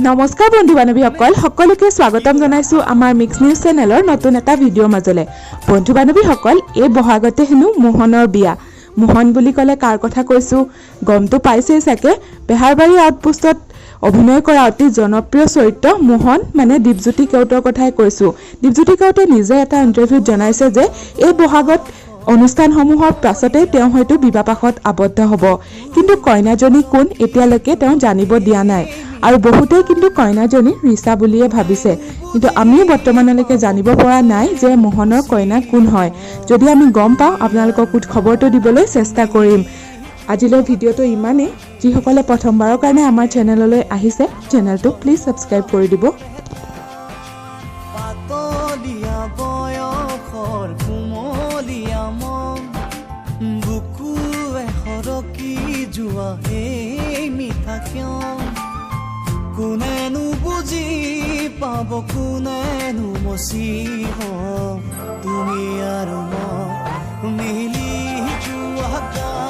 নমস্কাৰ বন্ধু বান্ধৱীসকল, সকলোকে স্বাগতম জনাইছোঁ আমাৰ মিক্স নিউজ চেনেলৰ নতুন এটা ভিডিঅ'ৰ মাজলৈ। বন্ধু বান্ধৱীসকল, এই বহাগতে হেনো মোহনৰ বিয়া। মোহন বুলি ক'লে কাৰ কথা কৈছোঁ গমটো পাইছেই চাগে। বেহাৰবাৰী আউটপোষ্টত অভিনয় কৰা অতি জনপ্ৰিয় চৰিত্ৰ মোহন, মানে দীপজ্যোতি কেওটৰ কথাই কৈছোঁ। দীপজ্যোতি কেওটে নিজে এটা ইণ্টাৰভিউত জনাইছে যে এই বহাগত অনুষ্ঠানসমূহৰ পাছতেই তেওঁ হয়তো বিবাহপাশত আবদ্ধ হ'ব। কিন্তু কইনাজনী কোন এতিয়ালৈকে তেওঁ জানিব দিয়া নাই আৰু বহুতেই কিন্তু কইনাজনী ৰিচা বুলিয়ে ভাবিছে। কিন্তু আমিও বৰ্তমানলৈকে জানিব পৰা নাই যে মোহনৰ কইনা কোন হয়। যদি আমি গম পাওঁ, আপোনালোকক খবৰটো দিবলৈ চেষ্টা কৰিম। আজিলৈ ভিডিঅ'টো ইমানেই। যিসকলে প্ৰথমবাৰৰ কাৰণে আমাৰ চেনেললৈ আহিছে, চেনেলটো প্লিজ ছাবস্ক্ৰাইব কৰি দিব। পাতলীয়া বয়সৰ কুমলীয়া মন, বুকুৱে সৰকি যোৱা এই মিঠা ক্ষণ, কোনেনো বুজি পাব, কোনেনো মচিব? তুমি আৰু মই মিলি যোৱা গান।